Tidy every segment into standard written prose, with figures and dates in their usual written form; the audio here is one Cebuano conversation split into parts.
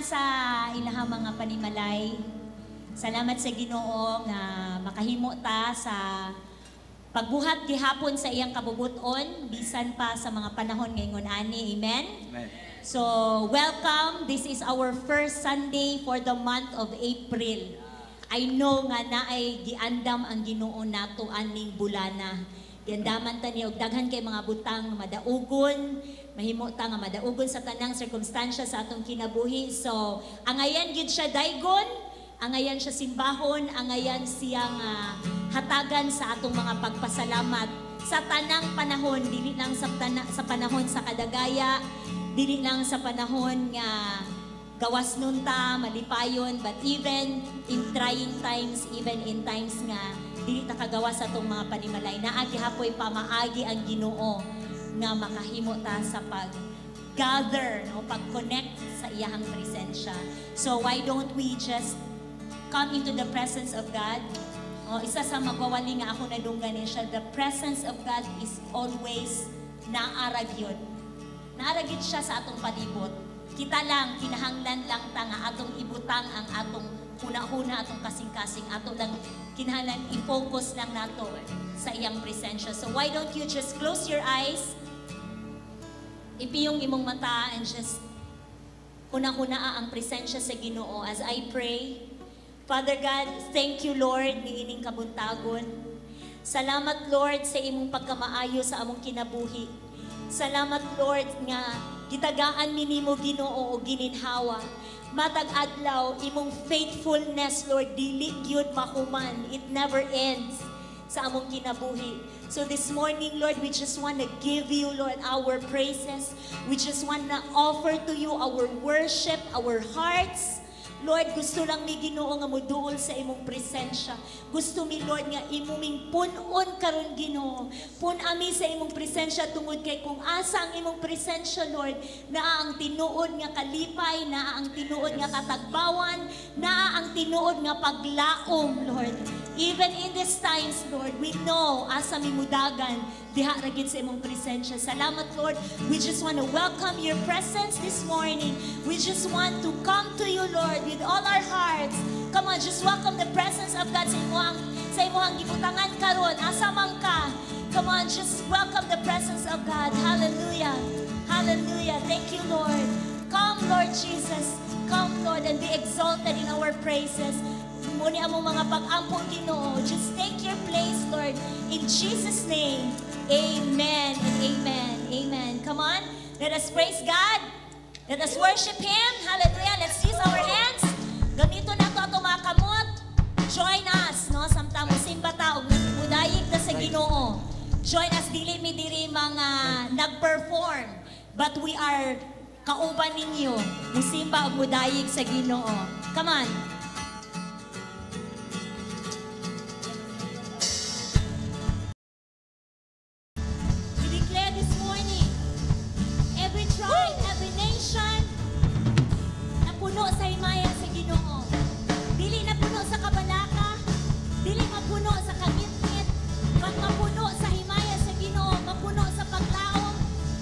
Sa ilahang mga panimalay. Salamat sa Ginoo nga makahimo ta sa pagbuhat gihapon sa iyang kabubuton bisan pa sa mga panahon ngayon ani. Amen. Amen. So, welcome. This is our first Sunday for the month of April. I know nga naay giandam ang Ginoo nato aning bulana. Giandaman ta niya og daghan kay mga butang nga madaugon, mahimo ta nga madaugon sa tanang sirkumstansya sa atong kinabuhi. So, angayan gyud siya daygon, angayan siya simbahon, angayan siya nga hatagan sa atong mga pagpasalamat sa tanang panahon, dili lang sa panahon sa kadagaya, dili lang sa panahon nga gawas nun ta, malipayon, but even in trying times, even in times nga dili ta kagawas sa atong mga panimalay, naa gihapoy pamaagi ang Ginoo nga makahimo ta sa pag gather, no, pag-connect sa iyahang presensya. So why don't we just come into the presence of God? Oh, isa sa magwawali nga ako nadunggan ni siya, the presence of God is always naa ra gyud. Naa ra gyud siya sa atong palibot. Kita lang, kinahanglan lang ta nga atong ibutang ang atong huna-huna, atong kasing-kasing, ato lang kinahanglan i-focus lang nato sa iyang presensya. So why don't you just close your eyes, ipiyong imong mata and just huna-huna ang presensya sa Ginoo as I pray. Father God, thank you, Lord, niining kabuntagon. Salamat, Lord, sa imong pagkamaayo sa among kinabuhi. Salamat, Lord, nga gitagaan mi nimo, Ginoo, og gininhawa. Matag adlaw imong faithfulness, Lord, dili gyud mahuman. It never ends sa among kinabuhi. So this morning, Lord, we just want to give you, Lord, our praises. We just want to offer to you our worship, our hearts. Lord, gusto lang mi, Ginoo, nga moduol sa imong presensya. Gusto mi, Lord, nga imo ming pun-on karon, Ginoo. Pun-a mi sa imong presensya tungod kay kung asa ang imong presensya, Lord, naa ang tinuod nga kalipay, naa ang tinuod nga katagbawan, naa ang tinuod nga paglaom, Lord. Even in these times, Lord, we know asa mi mudagan diha ra gid sa imong presensya. Salamat, Lord. We just want to welcome your presence this morning. We just want to come to you, Lord, with all our hearts. Come on, just welcome the presence of God sa imong gibutangan karon. Asa man ka? Come on, just welcome the presence of God. Hallelujah. Hallelujah. Thank you, Lord. Come, Lord Jesus. Come, Lord, and be exalted in our praises. Mao ni among mga pag-ampo, Ginoo. Just take your place, Lord. In Jesus' name, amen and amen. Amen. Come on, let us praise God. Let us worship Him. Hallelujah. Let's use our hands. Gamiton nato ato mga kamot. Join us, no? Samtang musimba ta ug mudayig ta sa Ginoo. Join us, dili mi diri mga nag-perform, but we are kauban ninyo. Musimba ug mudayig sa Ginoo. Come on. We declare this morning, every tribe, every nation, napuno sa himaya sa Ginoo. Dili na puno sa kabalaka, dili mapuno sa kangitngit, but mapuno sa himaya sa Ginoo, mapuno sa paglaom,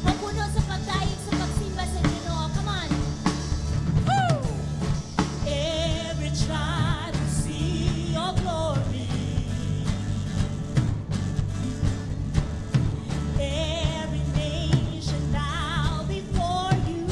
mapuno sa pagdayeg sa pagsimba sa Ginoo. Come on. Woo! Every tribe will see your glory. Every nation bow before you.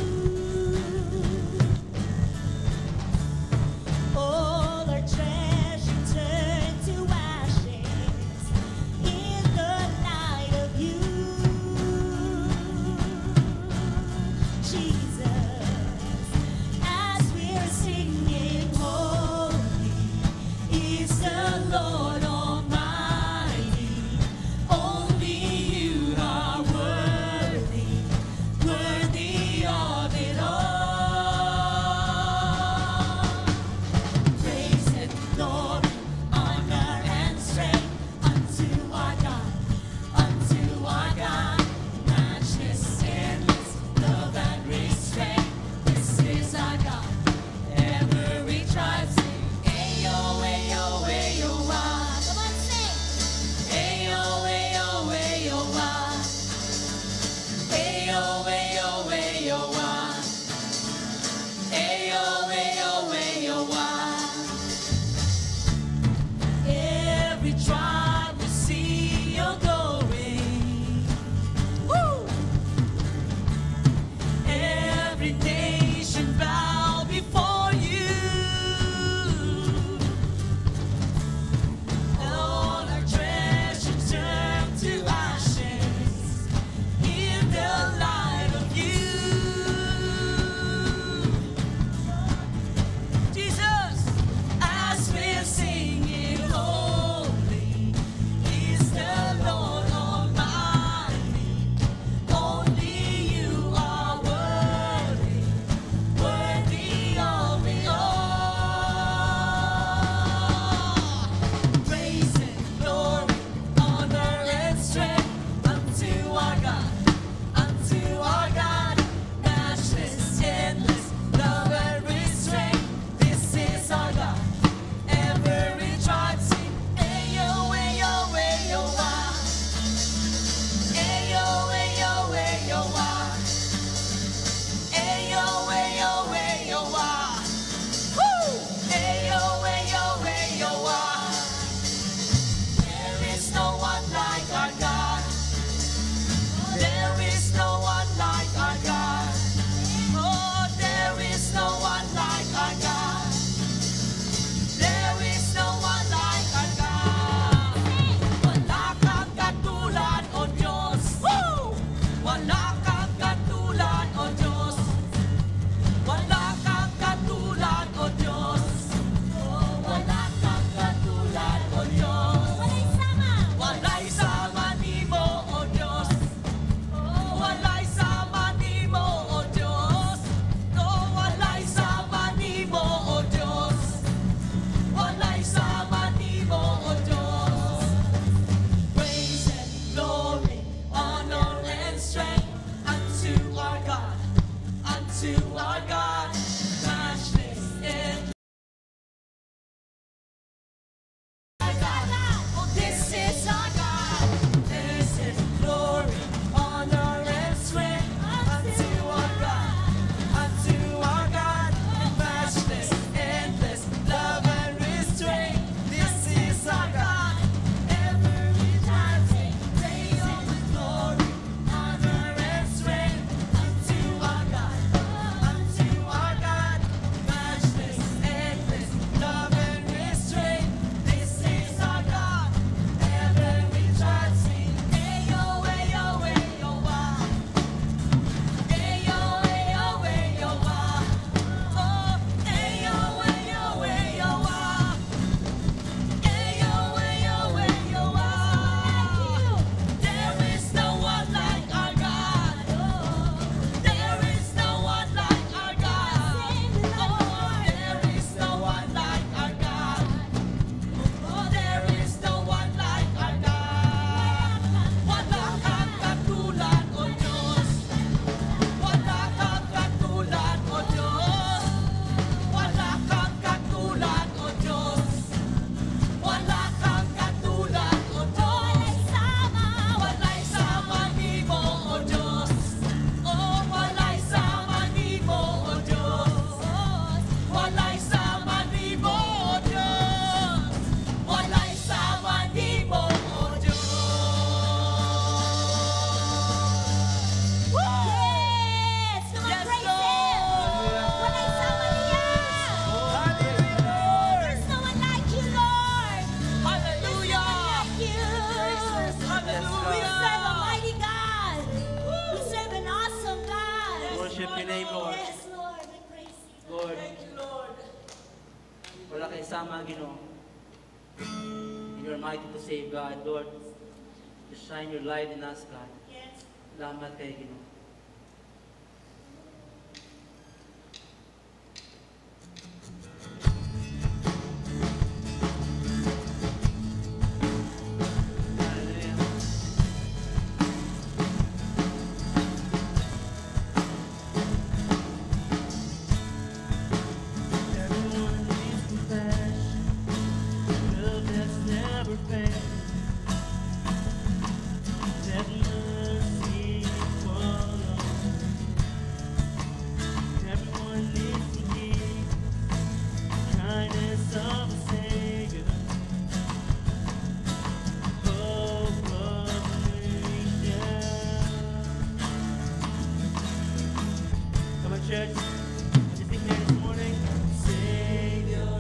makisama, Ginoo. And you are mighty to save, God. Lord, to shine your light in us, God. Yes. Salamat kay Ginoo. Hallelujah. Everyone needs compassion, love that's never fails. Let mercy follow. Everyone needs to hear kindness of a Savior. Hope of nation. Come on, church. I just declare this morning, Savior,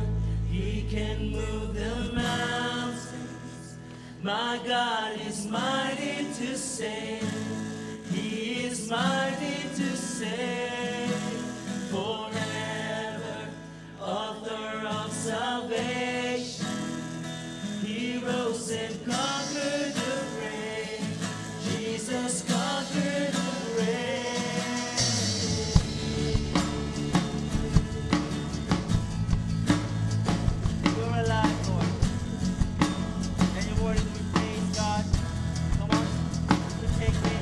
He can move the mountains. My God is mighty to save. He is mighty to save forever. Author of salvation. He rose and conquered the grave. Jesus conquered the grave. You're alive, Lord. And your word is we praise, God. Come on, to take me.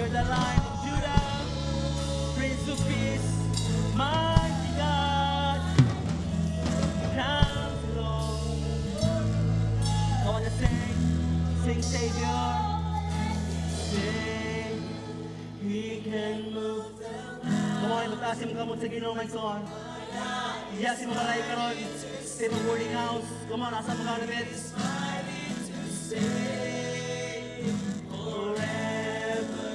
You're the Lion of Judah, Prince of Peace, Mighty God, Counselor. I wanna sing, sing Savior, sing. He can move the. Come on, magtaas imong kamot sa Ginoo, my son. Yes, imong balay karon. Sa imong boarding house. Come on, asa mo ka nabit? Forever,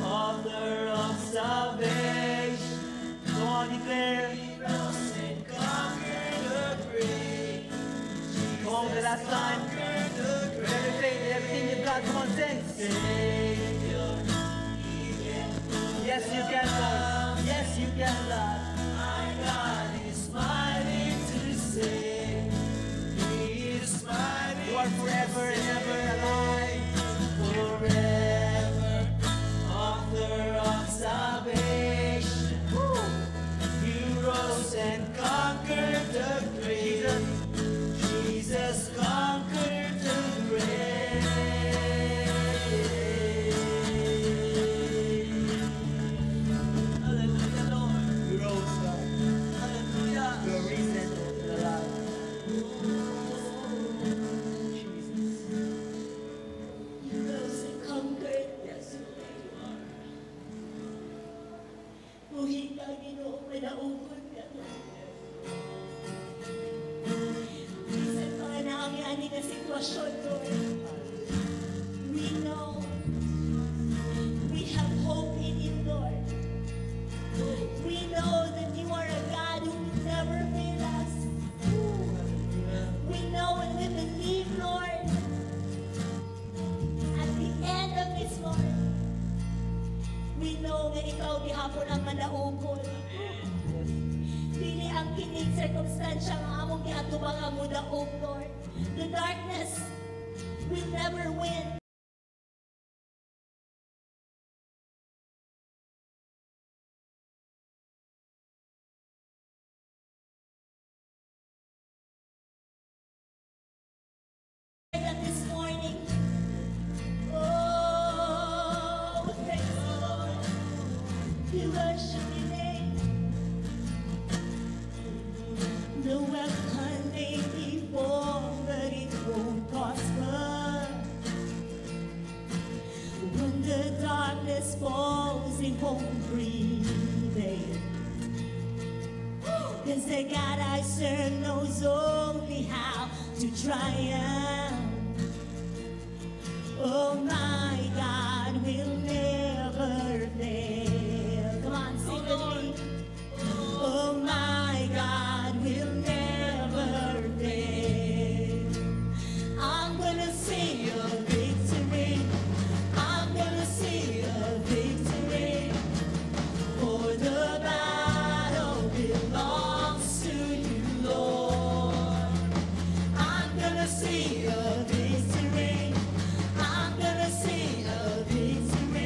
author of salvation. Come on, declare. Come on, the last time. With every faith, with everything you've got, come on, sing. Savior. Yes, you can, Lord. Yes, you can, Lord. My God is mighty to save. He is mighty. You are forever and ever alive. Forever, author of salvation. You rose and conquered the grave. Jesus, Jesus conquered the grave. Hallelujah, Lord. You rose, God. Hallelujah. You are risen and alive. Jesus. You rose and conquered. Yes, you are. Buhi ka, Ginoo, manaugon ka, Lord. Bisan pa nga naami ani nga sitwasyon, Lord. We know we have hope in you, Lord. We know that you are a God who will never fail us. We know and we believe, Lord, at the end of this, Lord, we know nga ikaw gihapon ang manaugon. Dili ang kining circumstansya nga among giatubang ang mudaog, Lord. The darkness will never win. That this morning, oh, thank you, Lord. We worship your name. The weapon may be formed, but it won't prosper. When the darkness falls, it won't prevail. 'Cause the God I serve knows only how to triumph. Oh, my God will never fail. Come on, sing with me. Oh, my God will never fail. I'm gonna see a victory. I'm gonna see a victory. For the battle belongs to you, Lord. I'm gonna see a victory. I'm gonna see a victory.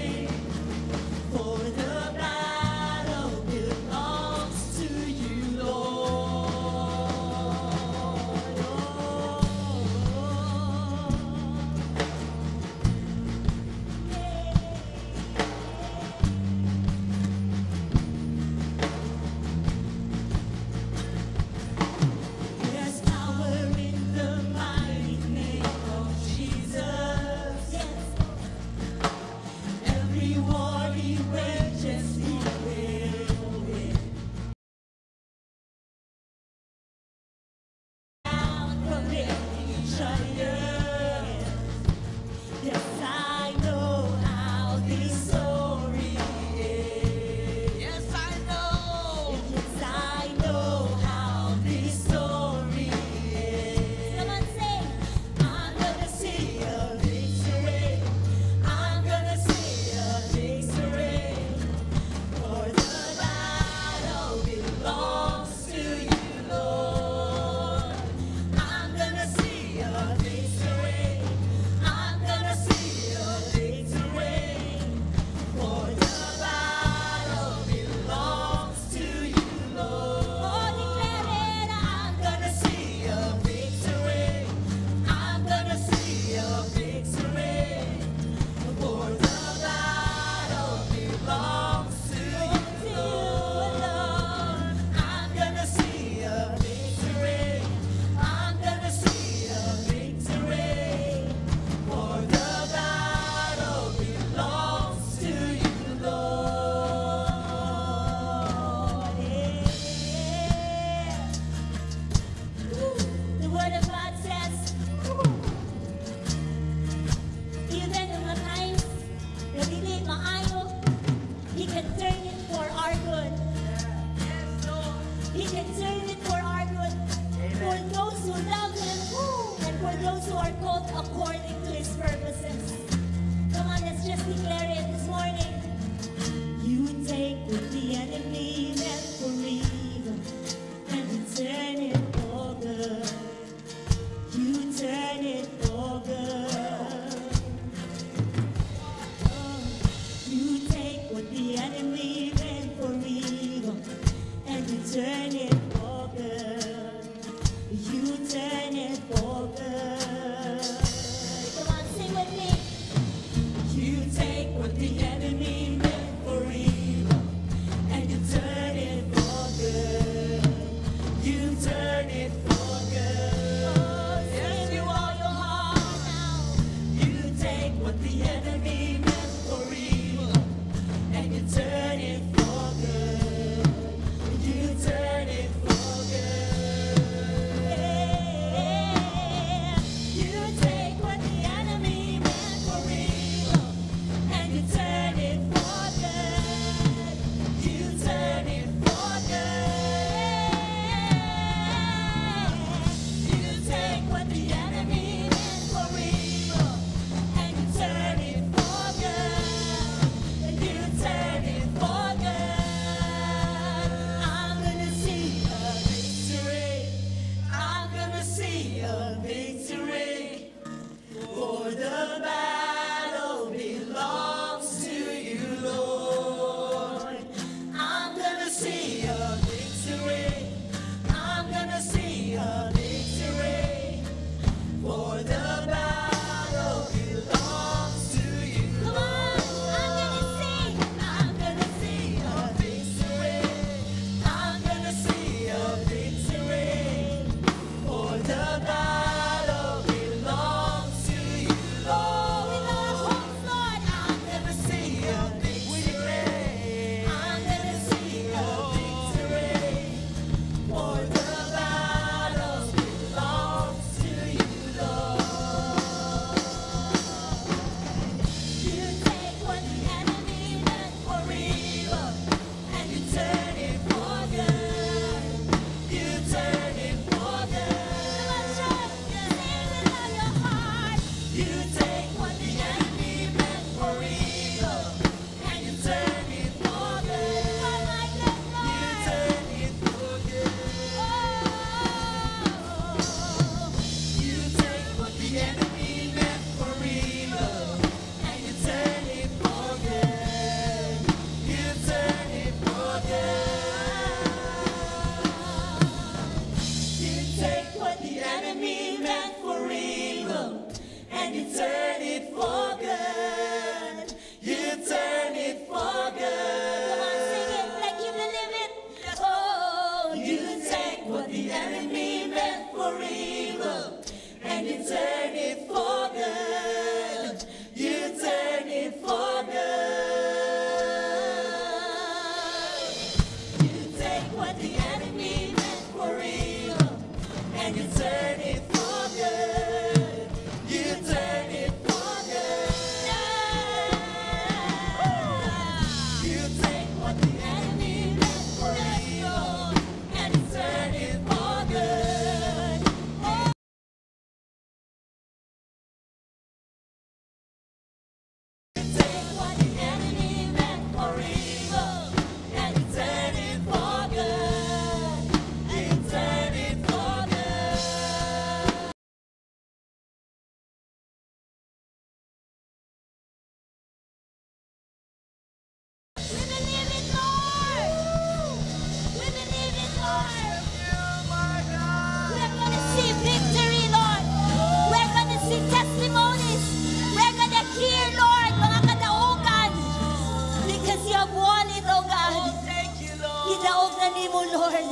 nimo, Lord.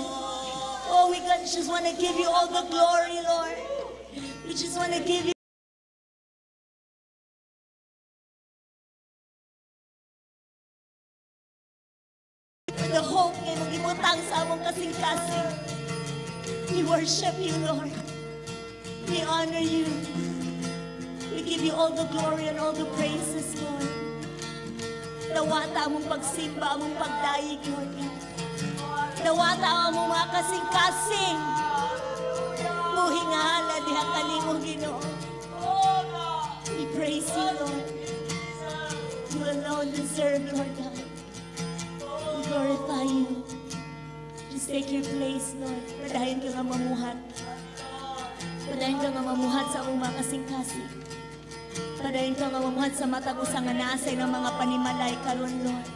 Oh, we just want to give you all the glory, Lord. We just want to give you the hope nga imong gibutang sa among kasing-kasing. We worship you, Lord. We honor you. We give you all the glory and all the praises, Lord. Dawata among pagsimba, among pagdayeg, Lord God. Dawata ang among mga kasing-kasing. Buhi nga halad diha kanimo, Ginoo. We praise you, Lord. You alone deserve, Lord God. We glorify you. Just take your place, Lord. Padayon ka nga mamuhat. Padayon ka nga mamuhat sa among mga kasing-kasing. Padayon ka nga mamuhat sa matag usa nga naa sa ilang mga panimalay karon, Lord.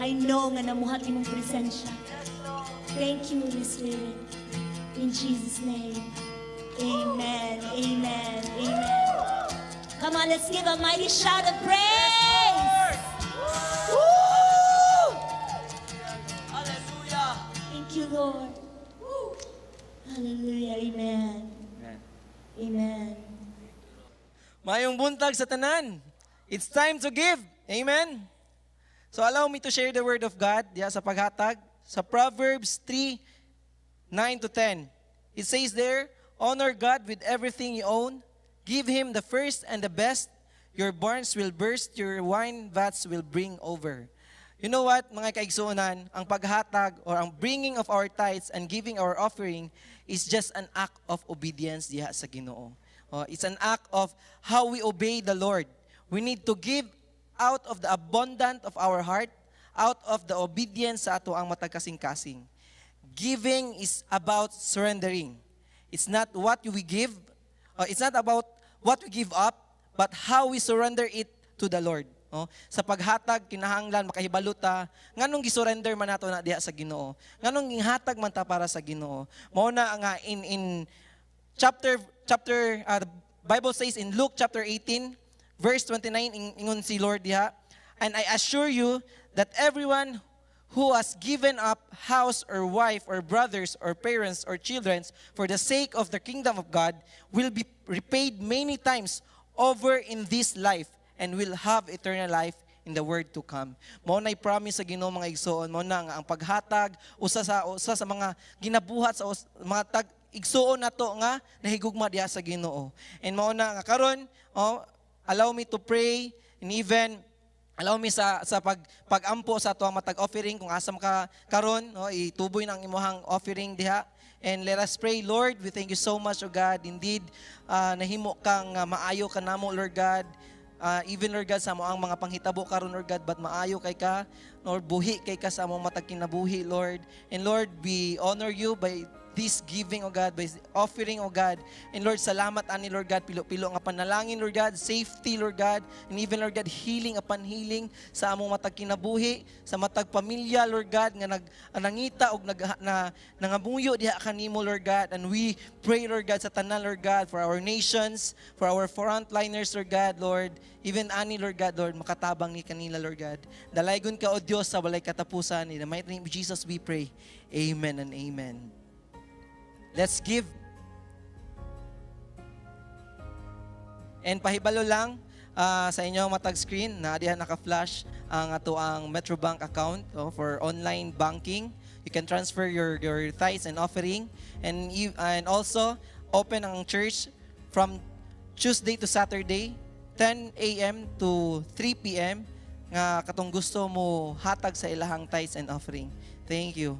I know nga namuhat imong presensya. Thank you, Holy Spirit. In Jesus' name. Amen. Amen. Amen. Come on, let's give a mighty shout of praise. Woo! Hallelujah. Thank you, Lord. Hallelujah. Amen. Amen. Amen. Maayong buntag sa tanan. It's time to give. Amen. So allow me to share the word of God diha sa paghatag sa Proverbs 3, 9 to 10. It says there, "Honor God with everything you own. Give Him the first and the best. Your barns will burst, your wine vats will brim over." You know what, mga kaigsuonan, ang paghatag or ang bringing of our tithes and giving our offering is just an act of obedience diha sa Ginoo. Oh, it's an act of how we obey the Lord. We need to give out of the abundance of our heart, out of the obedience sa ato ang matag kasing-kasing. Giving is about surrendering. It's not what we give, it's not about what we give up, but how we surrender it to the Lord. Oh, sa paghatag kinahanglan makahibalo ta nganong gisurrender man nato na diha sa Ginoo. Nganong gihatag man ta para sa Ginoo. Mao na nga in chapter chapter the Bible says in Luke chapter 18 verse 29, ingon si Lord diha, "And I assure you that everyone who has given up house or wife or brothers or parents or children for the sake of the kingdom of God will be repaid many times over in this life and will have eternal life in the world to come." Mao na promise sa Ginoo, mga igsoon, mao na nga ang paghatag usa sa mga ginabuhat sa mga tag igsuon nato nga nahigugma diha sa Ginoo. And mao na nga karon, oh, allow me to pray and even allow me sa pagampo sa ato ang matag offering. Kung asa ka karon, no, ituboy na ang imuhang offering diha. And let us pray. Lord, we thank you so much, O God. Indeed, nahimo kang maayo kanamo, Lord God. Even, Lord God, sa amo ang mga panghitabo karon, Lord God, but maayo kay ka, Lord, buhi kay ka sa among matag kinabuhi, Lord. And Lord, we honor you by this giving, O God, by offering, O God. And Lord, salamat ani, Lord God, pilo-pilo nga panalangin, Lord God, safety, Lord God, and even, Lord God, healing upon healing sa among matag kinabuhi, sa matag pamilya, Lord God, nga nag nangita og nag na nangamuyo diha kanimo, Lord God. And we pray, Lord God, sa tanan, Lord God, for our nations, for our frontliners, Lord God, Lord, even ani, Lord God, Lord, makatabang ni kanila, Lord God. Dalaygon ka, O Dios, sa walay katapusan. In the mighty name of Jesus we pray. Amen and amen. Let's give. And pahibalo lang sa inyong matag screen na diha naka-flash ang ato ang Metrobank account, oh, for online banking. You can transfer your tithes and offering and also open ang church from Tuesday to Saturday, 10 a.m. to 3 p.m. nga katong gusto mo hatag sa ilahang tithes and offering. Thank you.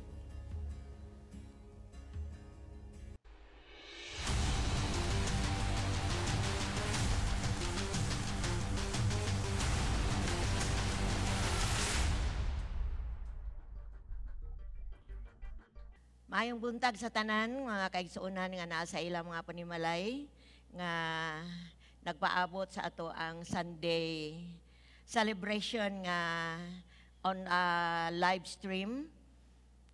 Maayong buntag sa tanan, mga kaigsuonan nga naa sa ilang mga panimalay nga nagpaabot sa ato ang Sunday celebration nga on live stream.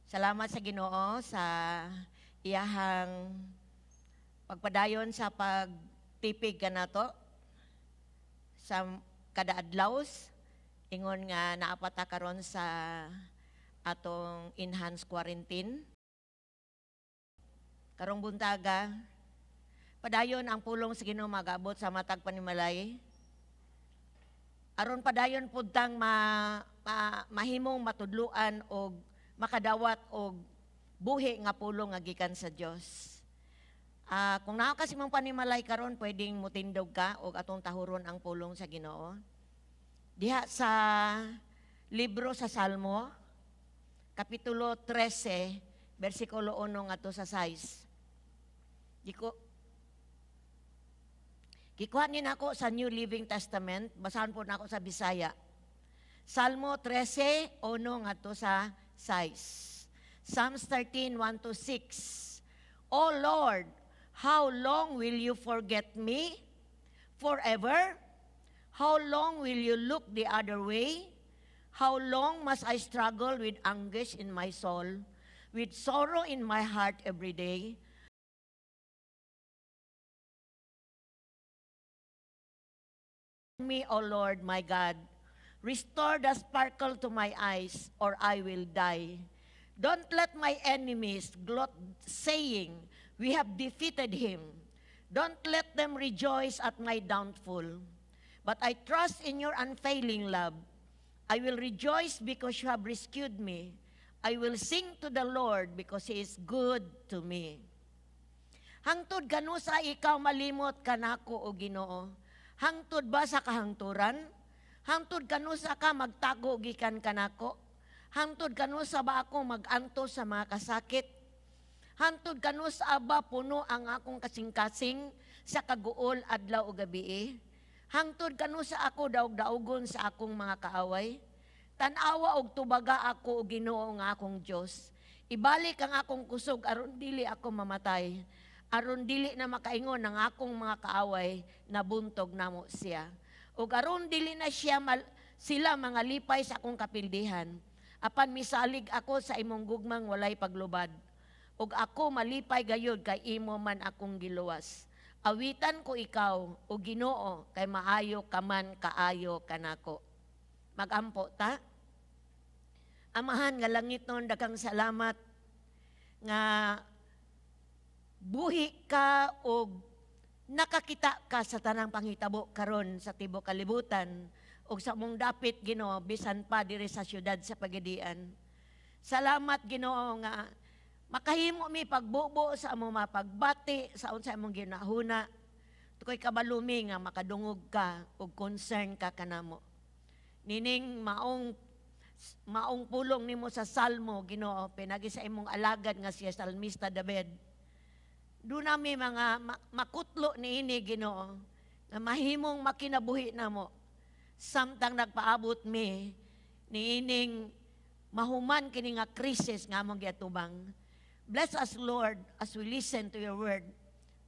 Salamat sa Ginoo sa iyahang pagpadayon sa pagtipig kanato sa kada adlaw, ingon nga naa pa ta karon sa atong enhanced quarantine. Karong buntaga, padayon ang pulong sa Ginoo magabot sa matag panimalay. Aron padayon pud tang mahimong matudluan og makadawat og buhi nga pulong nga gikan sa Dios. Kung naa ka sa imong panimalay karon, pwedeng mutindog ka og atong tahuron ang pulong sa Ginoo. Diha sa libro sa Salmo, Kapitulo 13, versikulo 1 ngadto sa 6. Gikuha ni nako sa New Living Testament, basahan po nako sa Bisaya. Salmo 13, 1 ngadto sa 6. Psalms 13, 1 to 6. "O Lord, how long will you forget me? Forever? How long will you look the other way? How long must I struggle with anguish in my soul, with sorrow in my heart every day? Me, O Lord, my God. Restore the sparkle to my eyes, or I will die. Don't let my enemies gloat, saying, 'We have defeated him.' Don't let them rejoice at my downfall. But I trust in your unfailing love. I will rejoice because you have rescued me. I will sing to the Lord because he is good to me." Hangtod kanusa ikaw malimot kanako, o Ginoo? Hangtod ba sa kahangturan? Hangtod kanusa ka magtago gikan kanako? Hangtod kanusa ba ako mag-antos sa mga kasakit? Hangtod kanusa ba puno ang akong kasing-kasing sa kaguol adlaw o gabi? Hangtod kanusa ako daog-daogon sa akong mga kaaway? Tan-awa og tubaga ako, o Ginoo nga akong Dios. Ibalik ang akong kusog aron dili ako mamatay. Aron dili na makaingon ang akong mga kaaway na buntog namo siya. Ug aron dili na sila mga lipay sa akong kapildihan. Apan misalig ako sa imong gugmang walay paglubad. Ug ako malipay gayud kay imo man akong giluwas. Awitan ko ikaw, o Ginoo, kay maayo ka man kaayo kanako. Magampo ta. Amahan nga langitnon, daghang salamat nga buhi ka og nakakita ka sa tanang panghitabo karon sa tibuok kalibutan ug sa among dapit, Ginoo, bisan pa diri sa syudad sa Pagadian. Salamat, Ginoo, nga makahimo mi pagbubo sa among mapagbati sa unsa among ginahuna. Tukoy kabalo mi nga makadungog ka ug concern ka kanamo. Nining maong maong pulong nimo sa Salmo, Ginoo, pinagi sa imong alagad nga siya Salmista David. Doon nami mga makutlo niini, Ginoo, nga mahimong makinabuhi namo samtang nagpaabot mi niining mahuman kini nga krisis nga among giatubang. Bless us, Lord, as we listen to your word.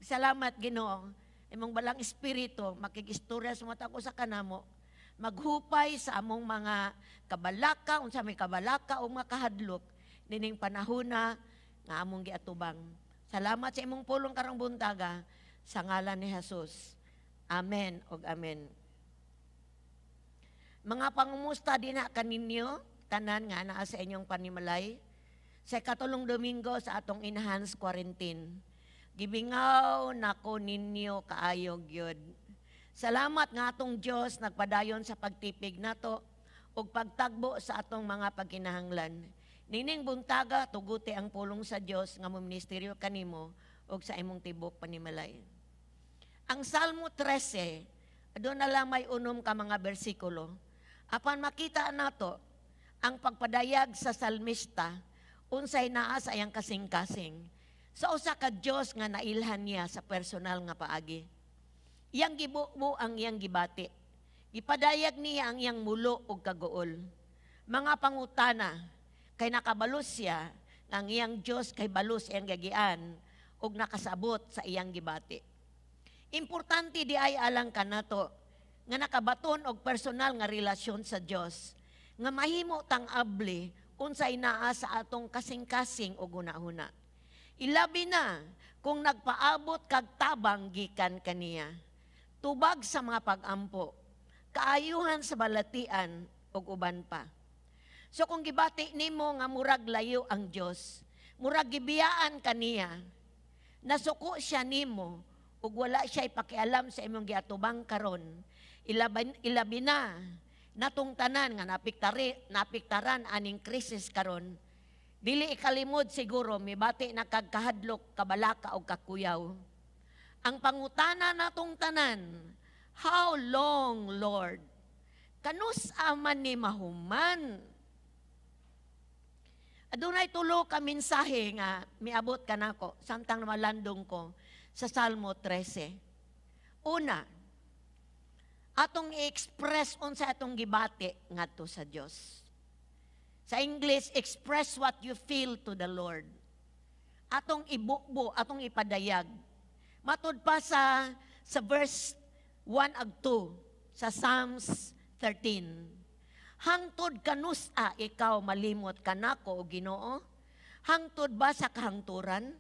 Salamat, Ginoo. Imong Balaang Espiritu makigistorya sa matag usa kanamo, maghupay sa among mga kabalaka, unsa may kabalaka o mga kahadlok nining panahona nga among giatubang. Salamat sa imong pulong karong buntaga, sa ngalan ni Jesus. Amen og amen. Mga pangumusta dinha kaninyo tanan nga naa sa inyong panimalay sa ikatulong Domingo sa atong enhanced quarantine. Gibingaw nako ninyo kaayo gyud. Salamat nga atong Dios nagpadayon sa pagtipig nato ug pagtagbo sa atong mga pagkinahanglan. Nining buntaga, tuguti ang pulong sa Dios nga mo ministeryo kanimo ug sa imong tibok panimalay. Ang Salmo 13, doon na lang may 6 ka mga bersikulo. Apan makita nato ang pagpadayag sa salmista unsay naa sa iyang kasing-kasing sa usa ka Dios nga nailhan niya sa personal nga paagi. Iyang gibubo ang iyang gibati. Gipadayag niya ang iyang mulo ug kaguol. Mga pangutana kay nakabalos siya nga ang iyang Dios kay balos iyang gagian ug nakasabot sa iyang gibati. Importante di ay alang kanato nga nakabaton og personal nga relasyon sa Dios nga mahimo tang abli unsay naa sa atong kasing-kasing og hunahuna. Ilabi na kung nagpaabot kag tabang gikan kaniya. Tubag sa mga pag-ampo, kaayuhan sa balatian ug uban pa. So kung gibati nimo nga murag layo ang Dios, murag gibiyaan kaniya, nasuko siya nimo ug wala siya ipakialam sa imong giatubang karon, ilabi na natong tanan nga naapektaran aning krisis karon, dili ikalimod siguro mibati na kag kahadlok, kabalaka og kakuyaw. Ang pangutana natong tanan, "How long, Lord? Kanus man ni mahuman?" Adunay tulo ka mensahe nga miabot kanako samtang malandong ko sa Salmo 13. Una, atong i-express unsa atong gibati ngadto sa Dios. Sa English, "Express what you feel to the Lord." Atong ibubo, atong ipadayag. Matud pa sa verse 1 ag 2 sa Psalms 13. "Hangtod kanus-a ikaw malimot kanako, o Ginoo? Hangtod ba sa kahangturan?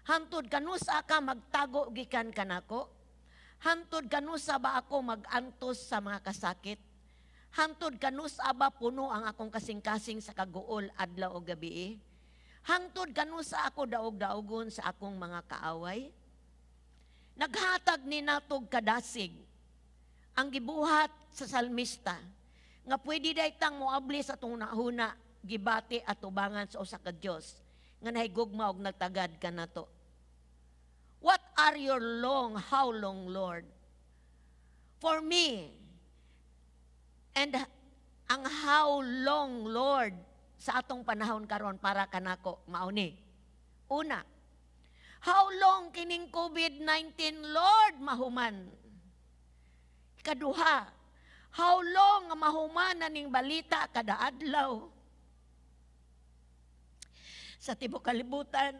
Hangtod kanus-a ka magtago gikan kanako? Hangtod kanusa ba ako magantos sa mga kasakit? Hangtod kanusa ba puno ang akong kasing-kasing sa kaguol adlaw o gabi? Hangtod kanusa ako daog-daogon sa akong mga kaaway?" Naghatag ni natog kadasig ang gibuhat sa salmista nga pwede tang moabli sa atong nahuna, gibati at tubangan sa usa ka Dios nga nahigugma og nagtagad kanato. What are your long, how long, Lord? For me, and ang "how long, Lord" sa atong panahon karon para kanako mao ni. Una, how long kining COVID-19, Lord, mahuman? Kaduha, how long nga mahuman na ning balita kada adlaw sa tibok kalibutan,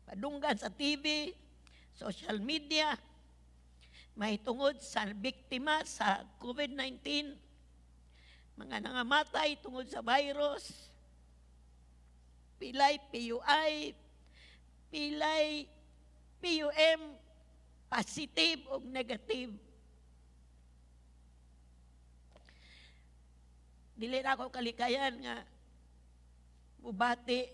padunggan sa TV, social media, mahitungod sa biktima sa COVID-19, mga nangamatay tungod sa virus, pilay PUI, pilay PUM, positive o negative. Dili na ako kalikayan nga mubati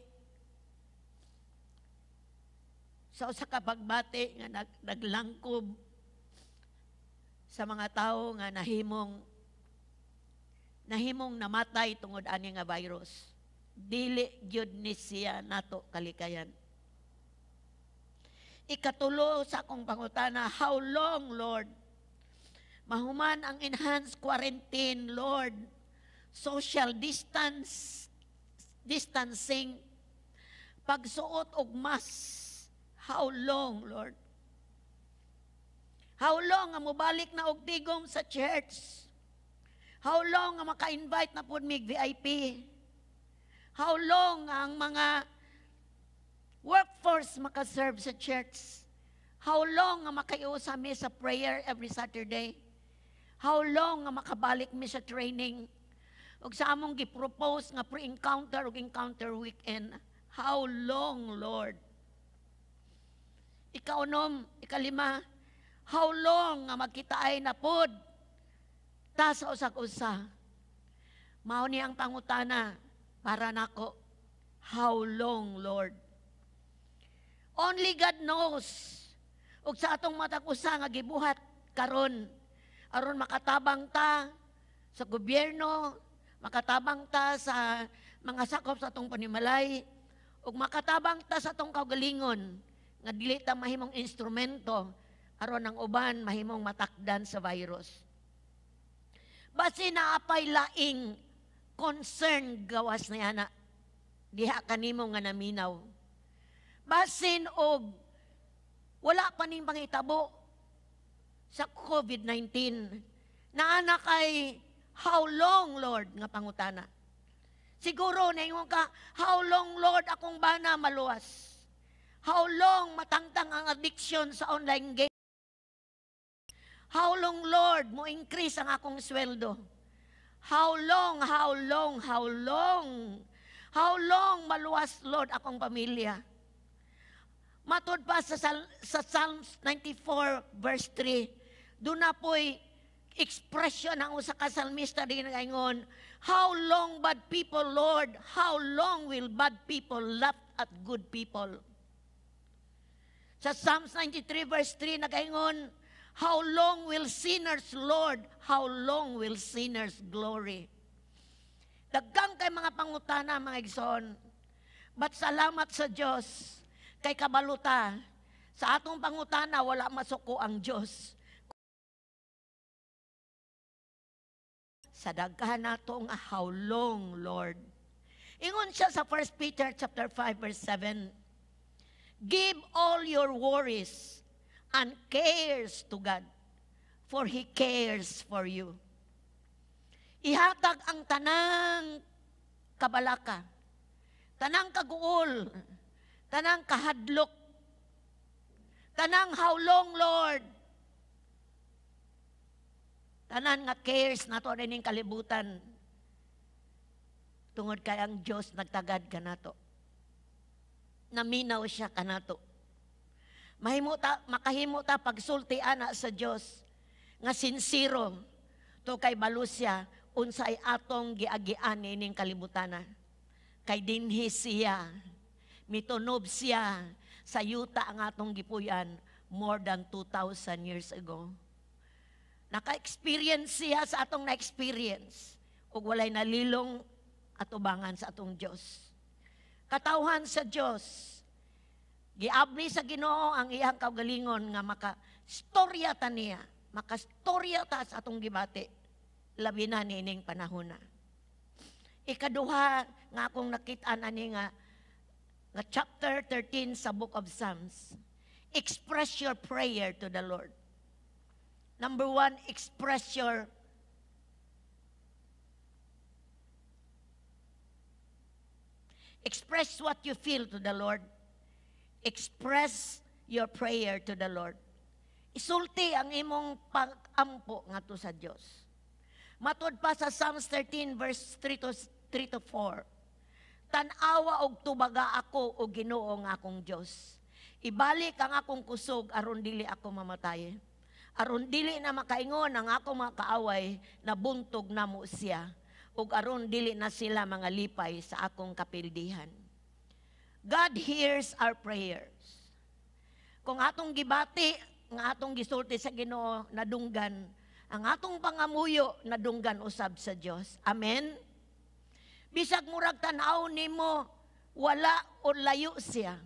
sa usa ka pagbati nga naglangkob sa mga tawo nga nahimong namatay tungod ani nga virus. Dili gyud ni siya nato kalikayan. Ikatulo sa akong pangutana, how long, Lord? Mahuman ang enhanced quarantine, Lord. Social distancing, pagsuot og mask. How long, Lord? How long nga mobalik na og tigom sa church? How long nga maka-invite na pud mig VIP? How long ang mga workforce maka-serve sa church? How long nga makaiusa mi sa prayer every Saturday? How long nga makabalik mi sa training? Ug sa among gi-propose nga pre-encounter ug encounter weekend? How long, Lord? Ikaunom, ikalima, how long nga magkitaay na pod ta sa usag usa? Mao ni ang pangutana para nako. How long, Lord? Only God knows. Ug sa atong matag usa nga gibuhat karon aron makatabang ta sa gobyerno, makatabang ta sa mga sakop sa atong panimalay, ug makatabang ta sa atong kaugalingon nga dili ta mahimong instrumento aron ang uban mahimong matakdan sa virus. Basi naapay laing concern gawas na yana diha kanimo nga naminaw. Basin og wala pa ning pangitabo sa COVID-19. Naana kay "How long, Lord?" nga pangutana. Siguro naingon ka, "How long, Lord, akong bana maluwas? How long matangtang ang addiction sa online game? How long, Lord, mo increase ang akong sweldo? How long, how long, how long? How long maluwas, Lord, akong pamilya?" Matud pa sa Psalms 94 verse 3, doon na po'y Expression ang usa ka salmista din nagaingon, "How long, bad people, Lord? How long will bad people laugh at good people?" Sa Psalms 93 verse 3 nagaingon, "How long will sinners, Lord? How long will sinners glory?" Daghan kay mga pangutana, mga igsoon. But salamat sa Dios kay kabalo ta sa atong pangutana, wala masuko ang Dios. Sa daghan nato nga "How long, Lord?" Ingon siya sa 1 Peter chapter 5 verse 7, "Give all your worries and cares to God, for He cares for you." Ihatag ang tanang kabalaka, tanang kaguol, tanang kahadlok, tanang "How long, Lord?" Tanan nga cares nato ining kalibutan. Tungod kay ang Dios nagtagad kanato. Naminaw siya kanato. Mahimo ta, makahimo ta pagsulti ana sa Dios nga sinsero to kay balo siya unsay atong giagian ining kalibutana. Kay dinhi siya, mitunob siya sa yuta ang atong gipuy-an more than 2,000 years ago. Naka-experience siya sa atong na-experience ug walay nalilong atubangan sa atong Dios. Katawhan sa Dios, giabli sa Ginoo ang iyang kaugalingon nga maka-storya ta niya, makastorya ta sa atong gibati, labi na niining panahon na. Ikaduha nga akong nakit-an ani nga chapter 13 sa Book of Psalms. Express your prayer to the Lord. Number one, express what you feel to the Lord. Express your prayer to the Lord. Isulti ang imong pag-ampo ngadto sa Dios. Matud pa sa Psalms 13 verse 3 to 4. "Tan-awa og tubaga ako, o Ginoo nga akong Dios. Ibalik ang akong kusog aron dili ako mamatay. Aron dili na makaingon ang akong mga kaaway na buntog namo siya, ug aron dili na sila mga lipay sa akong kapildihan." God hears our prayers. Kung atong gibati nga atong gisulti sa Ginoo nadunggan, ang atong pangamuyo nadunggan usab sa Dios. Amen. Bisag murag tan-aw nimo wala o layo siya,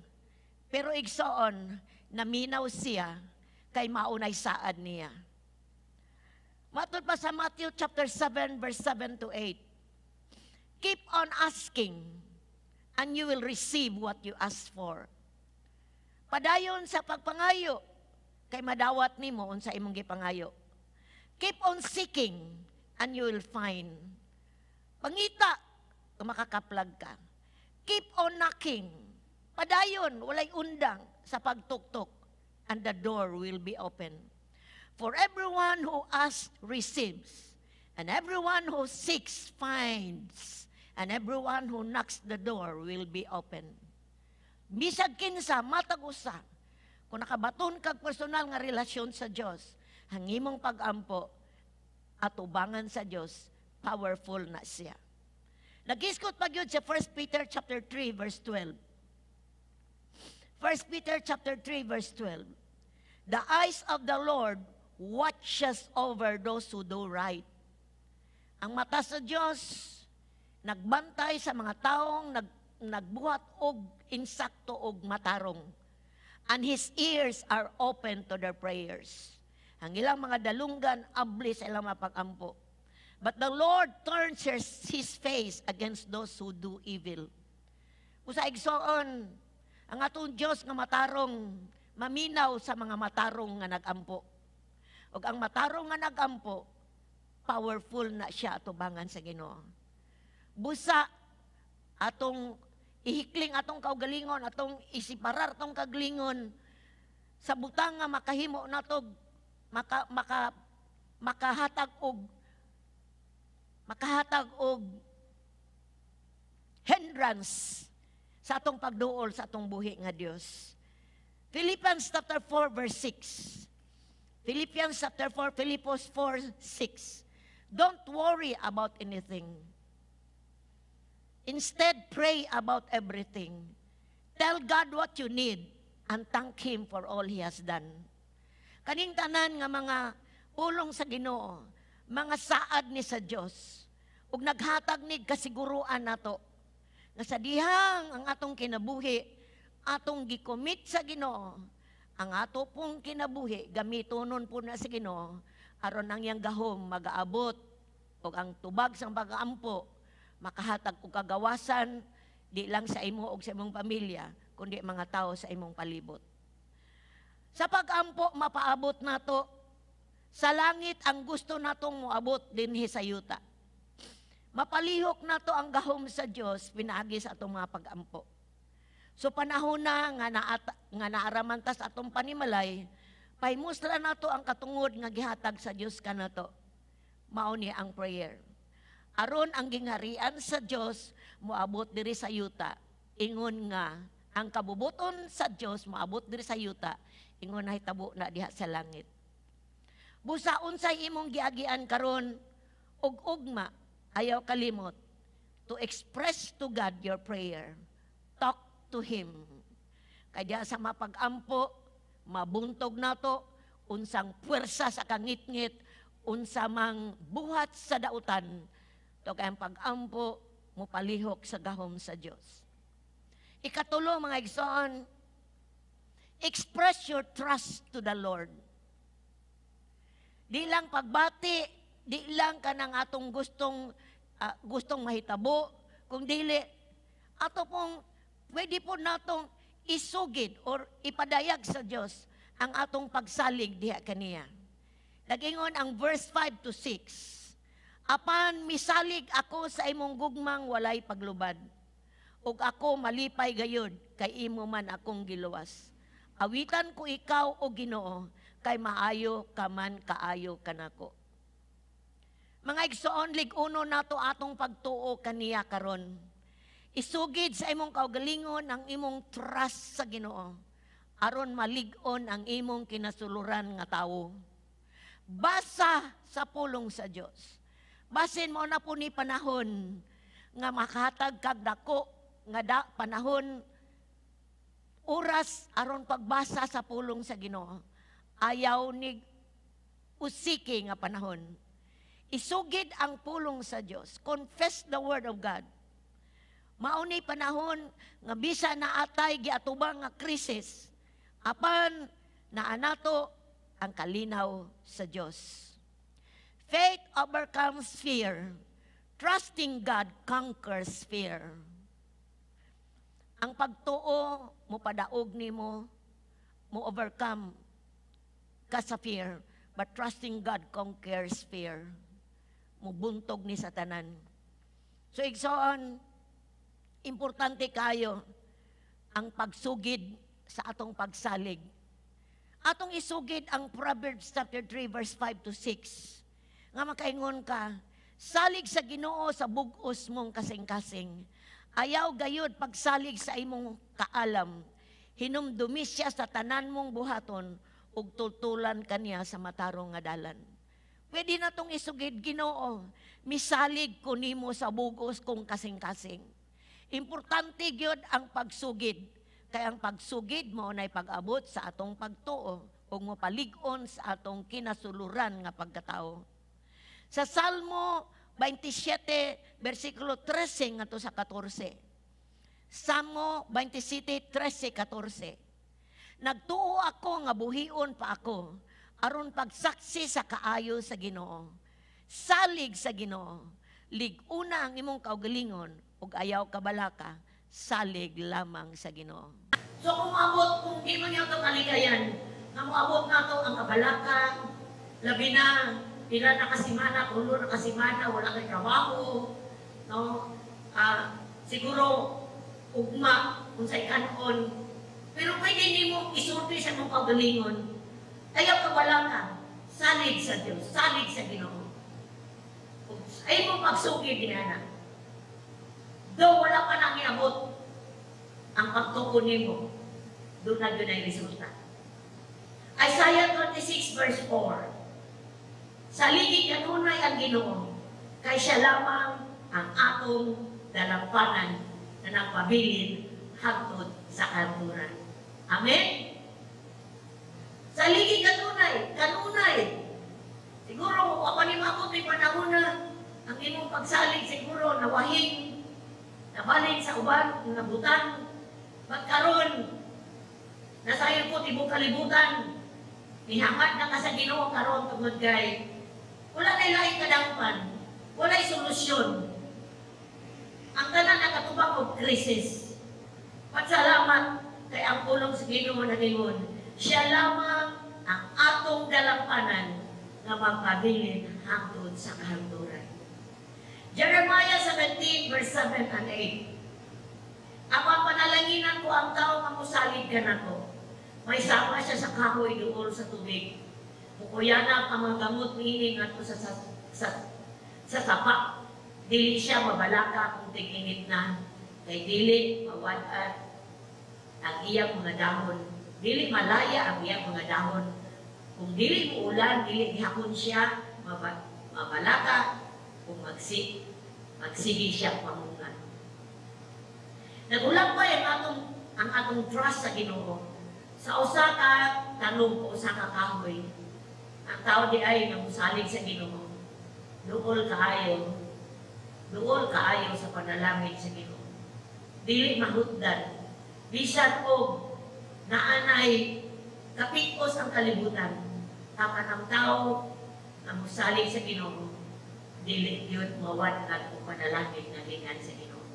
pero igsoon, naminaw siya kay maunay saad niya. Matud pa sa Matthew chapter 7 verse 7 to 8. "Keep on asking and you will receive what you ask for." Padayon sa pagpangayo kay madawat nimo unsa imong gipangayo. "Keep on seeking and you will find." Pangita, makakaplag ka. "Keep on knocking." Padayon, walay undang sa pagtuktok, and the door will be open. "For everyone who asks receives, and everyone who seeks finds, and everyone who knocks, the door will be open." Bisag kinsa, matag usa, kung nakabaton kag personal nga relasyon sa Dios, ang imong pagampo atubangan sa Dios, powerful na siya. Nagisgot pa gyud sa 1 Peter chapter 3 verse 12. 1 Peter chapter 3 verse 12. "The eyes of the Lord watches over those who do right." Ang mata sa Dios nagbantay sa mga taong nagbuhat og insakto og matarong. "And his ears are open to their prayers." Ang ilang mga dalunggan abli sa ilang mga pag-ampo. "But the Lord turns his face against those who do evil." Usa, igsoon, ang atong Dios nga matarong, maminaw sa mga matarong nga nagampo. Ug ang matarong nga nagampo, powerful na siya atubangan sa Ginoo. Busa atong ihikling atong kaugalingon, atong isiparar atong kaglingon sa butang nga makahimo nato makahatag og hindrance sa atong pagduol sa atong buhi nga Dios. Philippians chapter 4 verse 6. Philippians chapter 4, Filipos 4:6. Don't worry about anything. Instead, pray about everything. Tell God what you need and thank Him for all He has done. Kaning tanan nga mga pulong sa Ginoo, mga saad ni sa Dios, ug naghatag ni kasiguruan nato nga sa dihang ang atong kinabuhi, atong gi-commit sa Ginoo, ang ato pong kinabuhi, gamitonon po na sa Ginoo, aron ang iyang gahom magaabot ug ang tubag sang pag-ampo makahatag og kagawasan di lang sa imo ug sa imong pamilya, kundi mga tao sa imong palibot. Sa pag-ampo, mapaabot nato sa langit ang gusto natong moabot dinhi sa yuta. Mapalihok nato ang gahom sa Dios pinaagi sa atong mga pag-ampo. So panahon na nga nga naaraman ta sa atong panimalay, pahimusla nato ang katungod nga gihatag sa Dios kanato. Mao ni ang prayer. Aron ang gingharian sa Dios moabot diri sa yuta, ingon nga ang kabubuton sa Dios moabot diri sa yuta, ingon nahitabo na diha sa langit. Busa unsay imong giagian karon ug ugma, ayaw kalimot to express to God your prayer. Talk to Him. Kaya sa mapag-ampo, mabuntog nato unsang puwersa sa kangitngit, unsa mang buhat sa dautan, to kay ang pag-ampo mopalihok sa gahom sa Dios. Ikatulo, mga igsoon, express your trust to the Lord. Di lang pagbati, di lang kanang atong gustong mahitabo, kung dili ato pong pwede po natong isugid or ipadayag sa Dios ang atong pagsalig diha kaniya. Nagingon ang verse 5 to 6. "Apan misalig ako sa imong gugmang walay paglubad. Ug ako malipay gayud kay imo man akong giluwas. Awitan ko ikaw, o Ginoo, kay maayo ka man kaayo kanako." Mga igsoon, lig-uno nato atong pagtuo kaniya karon. Isugid sa imong kaugalingon ang imong trust sa Ginoo aron malig-on ang imong kinasuluran nga tawo. Basa sa pulong sa Dios. Basin mao na po ni panahon nga makahatag kag dako nga panahon, oras aron pagbasa sa pulong sa Ginoo. Ayaw ni usiki nga panahon. Isugid ang pulong sa Dios. Confess the word of God. Mao ni panahon nga bisa na atay giatubang nga krisis, apan naa nato ang kalinaw sa Dios. Faith overcomes fear. Trusting God conquers fear. Ang pagtuo mo padaog nimo, mo overcome ka sa fear, but trusting God conquers fear. Mubuntog ni sa tanan. So igsoon, importante kayo ang pagsugid sa atong pagsalig. Atong isugid ang Proverbs chapter 3 verse 5 to 6. Nga makaingon ka, "Salig sa Ginoo sa bug-os mong kasing-kasing. Ayaw gayud pagsalig sa imong kaalam. Hinumdumi siya sa tanan mong buhaton ug tultulan kaniya sa matarong nga dalan." Pwede na tong isugid, "Ginoo, misalig ko nimo sa bugos kong kasing-kasing." Importante gyud ang pagsugid. Kay ang pagsugid mo nay pag-abot sa atong pagtuo ug mopalig-on sa atong kinasuluran nga pagkatao. Sa Salmo 27, versikulo 13 ngadto sa 14. Salmo 27, 13, 14. "Nagtuo ako nga buhion pa ako, aron pagsaksi sa kaayo sa Ginoo. Salig sa Ginoo. Lig-una ang imong kaugalingon ug ayaw kabalaka, salig lamang sa Ginoo." So kung abot, kung di man niya ito kaligayan, nga moabot nato ang kabalaka, labi na pila na kasimana, tulo na kasimana, wala kay trabaho, no? Siguro ugma unsay kanon. Pero pwede nimo isulti sa imong kaugalingon. Ayaw kabalaka, salig sa Dios, salig sa Ginoo. Ay mo pagsugid niya na. Though wala pa nang iabot ang pagtuo nimo, doon na yun ay resulta. Isaiah 26 verse 4. Saligi kanunay ang Ginoo, kay siya lamang ang atong dalampanan na nagpabilin hangtod sa kahangturan. Amen? Saligi kanunay, kanunay. Siguro, wa pa ni maabot ni panahon na ang imong pagsalig siguro nawahing, nabalin sa uban, nabutan. Pagkaron, nasayon ko tibok kalibutan, nihangad na ka sa Ginoo karon tungod kay wala nay laing kadangpan, walay solusyon. Ang tanan nakatubang og krisis. Pasalamat kay ang pulong sa Ginoo nagingon, siya lamang ang atong dalampanan nga magpabilin hangtod sa kahangturan. Jeremiah 17 verse 7 and 8. Apan panalanginan ko ang tao nga mosalig kanako. May sama siya sa kahoy duol sa tubig. Mukuyanap ang mga gamot niini ngadto sa sapa. Dili siya mabalaka kung tig-init na. Kay dili mawad-an ang iyang mga dahon. Dili malaya ang iyang mga dahon. Kung dili muulan, dili gihapon siya mabalaka kung magsige siya pamunga. Nagulagway ang atong trust sa Ginoo. Sa usa ka tanom o usa ka kahoy, ang tao di ay nga musalig sa Ginoo. Duol kaayo. Duol kaayo sa panalangin sa Ginoo. Dili mahutdan. Bisan og naanay kapikos ang kalibutan, apan ang tao nga musalig sa Ginoo, dili gyud mawad-an og panalangin nga gikan sa Ginoo.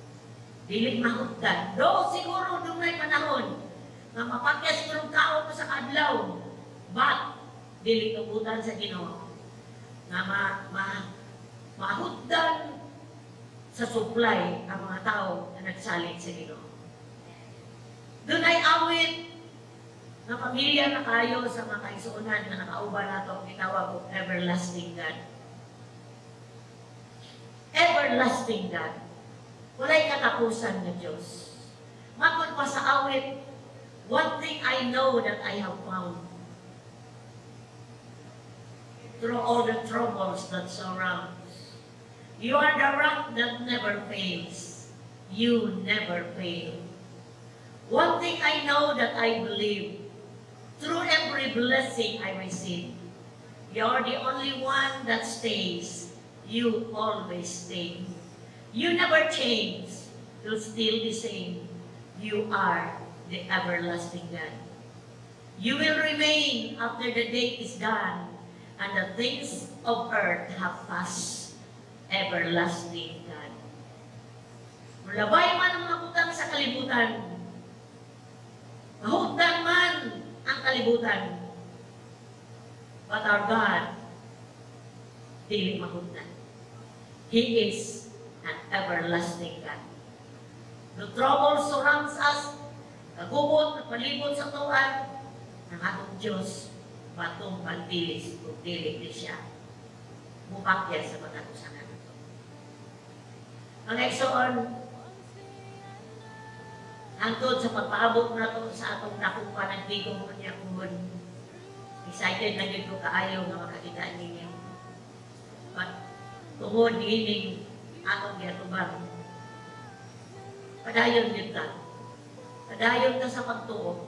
Dili mahutdan. Do siguro dunay panahon nga mapakyas siguro kaon mo sa kadlaw. But dili tugutan sa Ginoo nga mahutdan sa supply ang mga tao na nagsalig sa Ginoo. Dunay awit nga pamilya na kayo sa mga kaigsuonan nga nakauban nato, gitawag og Everlasting God. Everlasting God. Walay katapusan nga Diyos. Matod pa sa awit, "One thing I know that I have found through all the troubles that surround. You are the rock that never fails. You never fail. One thing I know that I believe, through every blessing I receive, you're the only one that stays. You always stay. You never change. You're still the same. You are the everlasting God. You will remain after the day is done and the things of earth have passed. Everlasting God." Mulabay man ang mga butang sa kalibutan, mahutdan man ang kalibutan, but our God, dili mahutdan. He is an everlasting God. The trouble surrounds us, kagubot na palibot sa atoa, ang atong Diyos, batong pantilis, kung dili ni siya mupakya sa katapusan nato. Mga igsoon, hangtod sa pagpaabot nato sa atong dakong panagtigom unya kuhon, excited na gyud ko kaayo nga makakita ninyo. But tungod niining atong giatubang, padayon gyud ta. Padayon ta sa pagtuo.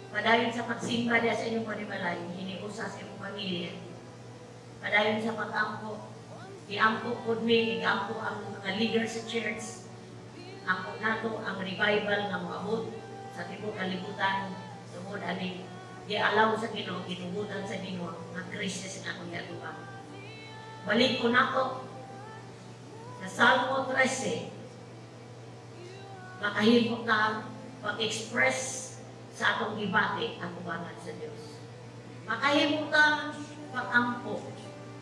Padayon sa pagsimba diya sa inyong panimalay, hiniusa sa inyong pamilya. Padayon sa pag-ampo. Iampo pod mi, iampo ang mga leader sa church. Ampo nato ang revival nga moabot sa tibuok kalibutan tungod aning gialaw sa Ginoo, gitugutan sa Ginoo nga krisis nga akong giatubang. Balik ko nako sa Salmo 13. Makahimo ka pag-express sa atong gibati ang ubangan sa Dios. Makahimo ka pag-ampo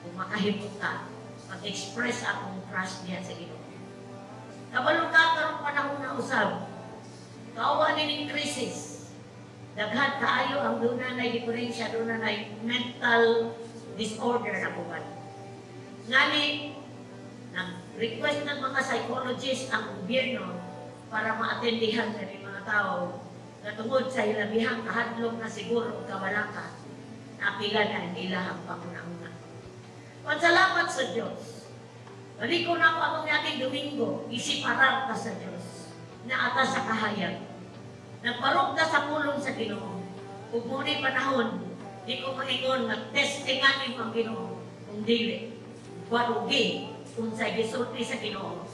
o makahimo ka pag-express atong trust niya sa Ginoo. Kabalo ka karong panahon na usab. Kauban ning krisis. Daghan kaayo ang duna nay diferensya, duna nay mental disorder na uban. Ngani, nag-request ng mga psychologists ang gobyerno para maatendihan sa mga tao na tungod sa ilabihang kahadlok na siguro o kabalaka. Naapila na ang ilahang panguna-una. Salamat sa Diyos. Balik ko na ako atong ating Domingo, isiparar ka sa Diyos, na ata sa kahayag. Nagparugda sa pulong sa Ginoo. Ug muni panahon, di ko maingon nga testingan nimo ang Ginoo kung dili. Warugi unsay gisulti sa Ginoo,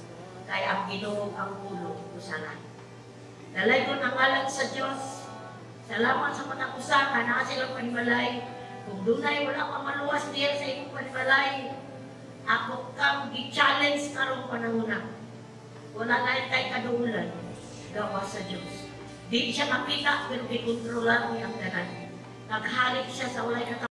kay ang Ginoo ang pulong usalan. Dalaygon ang ngalan sa Dios. Salamat sa patakusa nga naa silang panimalay. Kung dunay wala pa maluwas diya sa imong panimalay, ako kang gi-challenge karong panahona. Wala na tay kaduulan gawas sa Dios. Di siya makita pero gikontrolar niya ang tanan. Naghari siya sa walay katapusan.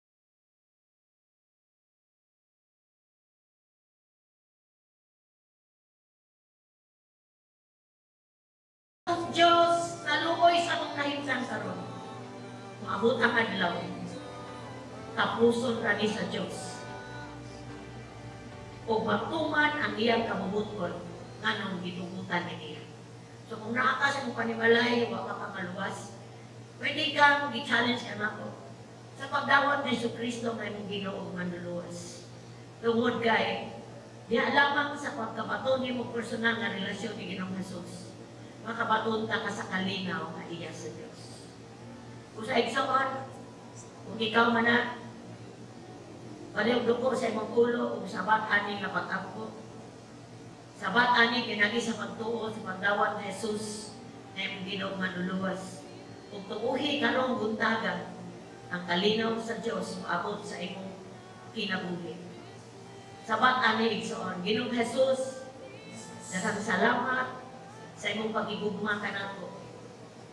Ang Diyos naluoy sa among kahimtang karon. Maabot ang adlaw, tapuson ra ni sa Diyos. O matuman ang iyang kabubuton nganong gitugutan niya. So kung naa ka sa imong panimalay, wa ka pa maluwas, pwede kang gi-challenge ka nako sa pagdawat ni Jesucristo nga imong Ginoo manluluwas. Tungod kay diha lamang sa pagkabaton nimo personal nga relasyon ni Ginoong Jesus, makabaton ta ka sa kalinaw nga iya sa Dios. Kung sa igsoon, kung ikaw man na baliw duko sa imong ulo ug sabat ani nga pag-ampo, sabat ani kinagi sa pagtuo sa pagdawat ni Jesus na imong Ginoo manluluwas. Ug tuuhi karong buntaga ang kalinaw sa Dios moabot sa imong kinabuhi. Sabat ani igsoon, Ginoong Jesus, daghang salamat sa imong pagigugma kanato.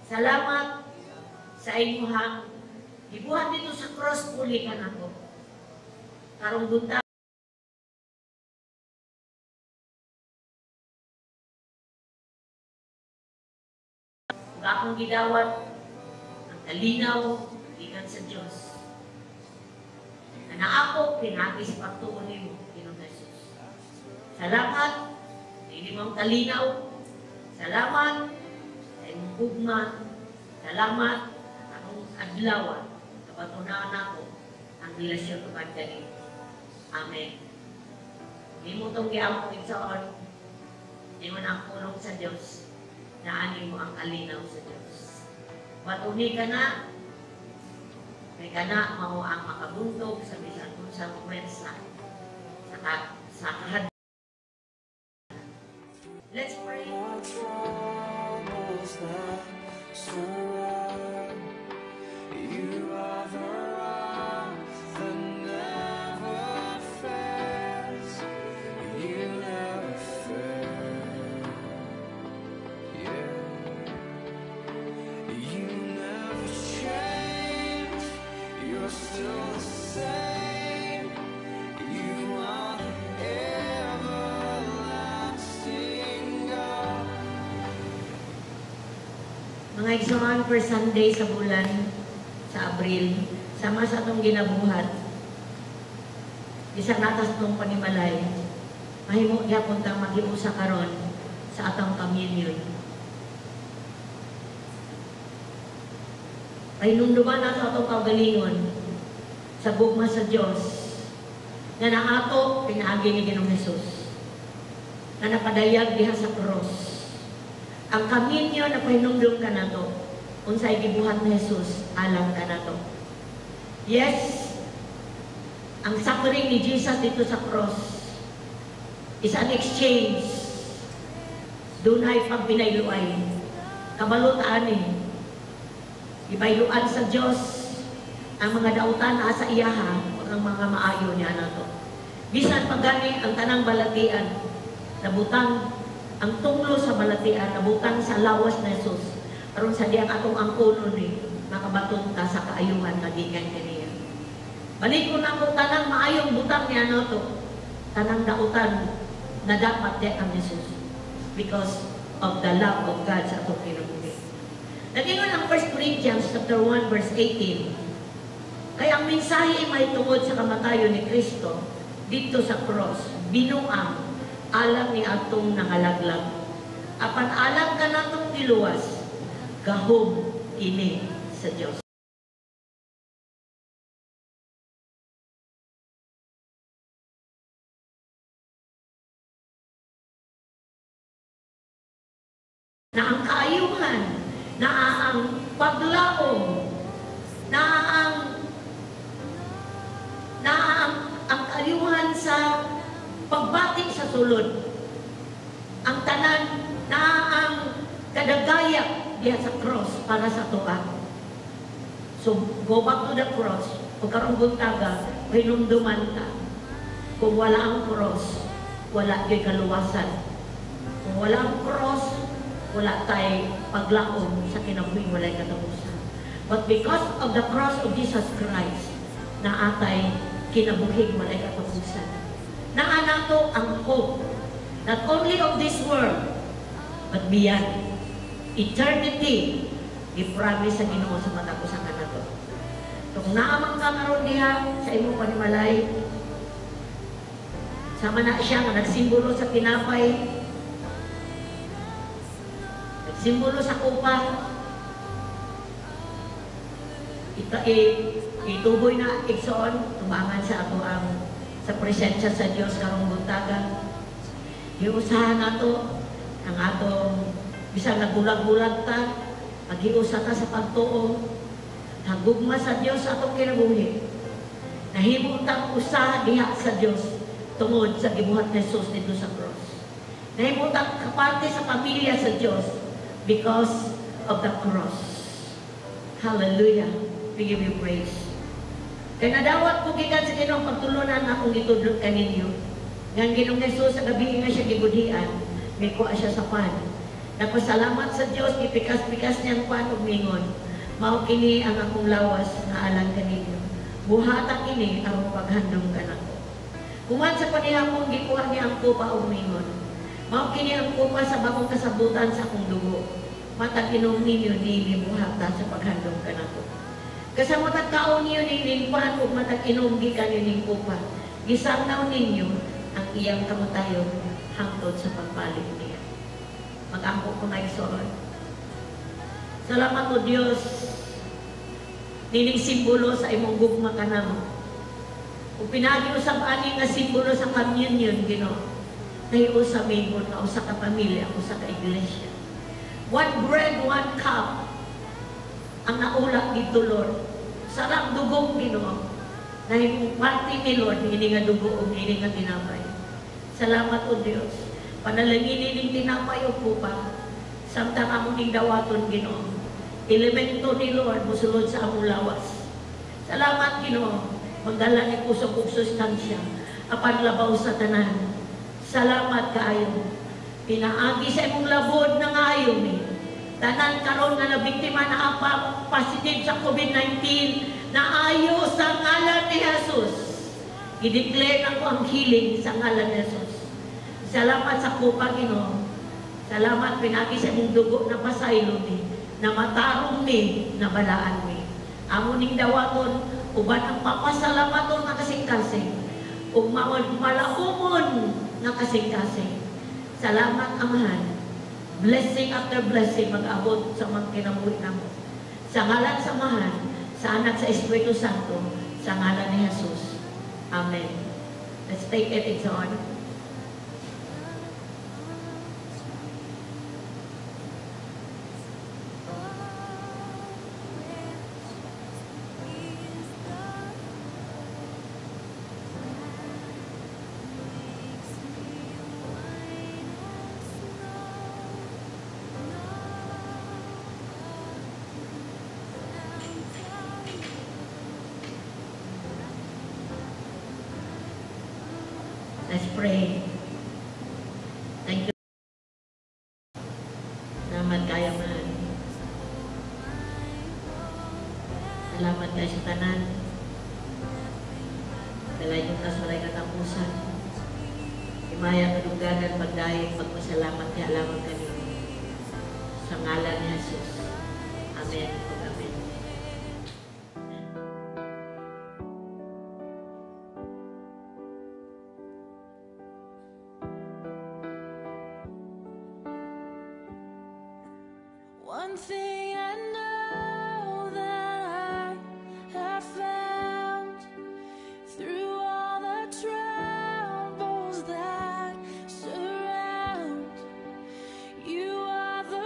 Salamat sa imong gibuhat dito sa cross puli kanato. Karong buntaga akong gidawat ang kalinaw gikan sa Dios. Na naako pinaagi sa pagtuo nimo, Ginoong Jesus. Salamat sa imong kalinaw. Salamat sa imong gugma. Salamat akong adlaw kapatunahan nako ang relasyon uban kani. Amen. Nimo tong giampo igsoon, nimo na ang pulong sa Dios, naani mo ang kalinaw sa Dios. Batuni ka na, kay kana mao ang makabuntog sa bisan unsang pwersa sa kahad. Let's pray. You are the rock that never fails. You never fail. Yeah. You never change. You're still the same. You are the everlasting God. Mga igsoon, per Sunday sa bulan, sa Abril, sama sa atong ginabuhat, bisan natas itong panimalay, mahimo gyapon tang maghiusa karon sa atong communion. Pahinumduman nato atong kaugalingon sa gugma sa Dios nga naato pinaagi ni Ginoong Hesus, nga napadayag diha sa cross. Ang communion na pahinumdum ka nato, unsay gibuhat ni Jesus alang kanato. Yes, ang suffering ni Jesus dito sa cross is an exchange. Dunay pagpinayluay. Kabalo ta ani. Ibayluan sa Dios ang mga dautan naa sa iyaha ug ang mga maayo niya nato. Bisan pa gani ang tanang balatian, nabutang ang tunglo sa balatian, nabutang sa lawas ni Jesus. Aron sa diyang atong angkonon ni makabaton ta sa kaayuhan nga gikan kaniya. Balikon nako tanang maayong butang niya nato, tanang dautan na dapat diya ang Jesus because of the love of God sa atong kinabuhi. Nag-ingon ang 1 Corinthians chapter 1 verse 18. Kaya ang mensahe may tungod sa kamatayon ni Kristo dito sa cross, binuang alang ni atong nangalaglag. Apan alang kanatong giluwas, gahom kini sa Dios. Na ang kaayuhan, na ang paglaom, na ang kaayuhan sa pagbati sa sulod. Ang tanan na ang kadagaya diha sa cross para sa tuwa. So, go back to the cross. O karong buntaga, hinumduman ta. Kung wala ang cross, wala kay kaluwasan. Kung wala ang cross, wala tay paglaom sa kinabuhing walay katapusan. But because of the cross of Jesus Christ, naatay kinabuhing walay katapusan. Naa nato ang hope, not only of this world, but beyond. Eternity, i-promise sa Ginoo sa matag usa kanato. Kung naamang ka karon diha sa imong panimalay, sama na siya nga nagsimbolo sa tinapay, nagsimbolo sa kupa, ituboy na igsoon, tumangan sa ato ang sa presensya sa Dios karong buntaga. Giusahan nato ang atong bisan nagulag-gulag ta, pag-iusa ta sa pagtuo, hagugma sa Dios atong kinabuhi. Nahimo tang usa diha sa Dios tungod sa gibuhat ni Jesus dito sa cross. Nahimo tang kaparte sa pamilya sa Dios because of the cross. Hallelujah. We give you praise. Kaya nadawat ko gikan sa Ginoong pagtulunan akong gitudlo kaninyo. Ngan Ginoong Jesus sa gabi nga siya gibudhian, mikuha siya sa pan. Nagpasalamat sa Dios, gipikas-pikas niyang pan ug mingon, mao kini ang akong lawas nga alang kaninyo. Buhata kini aron paghandom kanako. Human sa panihapon gikuha niya ang kupa ug mingon, mao kini ang kupa sa bagong kasabutan sa akong dugo. Matag inom ninyo niini buhata sa paghandom kanako. Kasamo tagkaon ninyo nining pan ug matag inom gikan nining kupa, gisangnaw ninyo ang iyang kamatayon hangtod sa pagpalit niya. Mag-ampo ko na igsoon. Salamat o Dios, nining simbolo sa imong gugma kanamo. Ug pinaagi usab ani nga simbolo sa communion, Ginoo. Nahiusa mingon nga usa ka pamilya, usa ka iglesia. One bread, one cup ang naula dito, Lord. Sarap dugong, Ginoo. Nahimong parte ni Lord, ini nga dugo ug ini nga tinapay. Salamat o Dios. Panalanginin ning tinapay ug kupa. Samtang among ning dawaton, Ginoo. Elemento ni Lord mosulod sa among lawas. Salamat, Ginoo. Magdala ni kusog ug sustansya apan labaw sa tanan. Salamat kaayo. Pinaagi sa imong labod na ngayo ni. Tanan karon nga nabiktima na apa positive sa COVID-19 na ayo sa ngalan ni Jesus. I-declare nako ang healing sa ngalan ni Jesus. Salamat sa kupa, Ginoo. Salamat pinagi sa imong dugo na pasaylo ni, na matarong ni, na balaan ni. Amo ning dawaton uban ang papasalamaton nga kasing-kasing ug malaumon nga kasing-kasing. Salamat, Amahan. Blessing after blessing mag-abot sa mga kinabuhi namo. Sa ngalan sa Amahan, sa Anak, sa Espiritu Santo, sa ngalan ni Jesus. Amen. Let's take it, it's on. Let's pray. Thank you. Salamat kaya man. Salamat kayo sa tanan. Dalay yung tas walay katapusan. Himaya kadungganan, pagdayeg, pagpasalamat kay alamang kanino. Sa ngalan ni Jesus. Amen. Amen. One thing I know that I have found through all the troubles that surround, you are the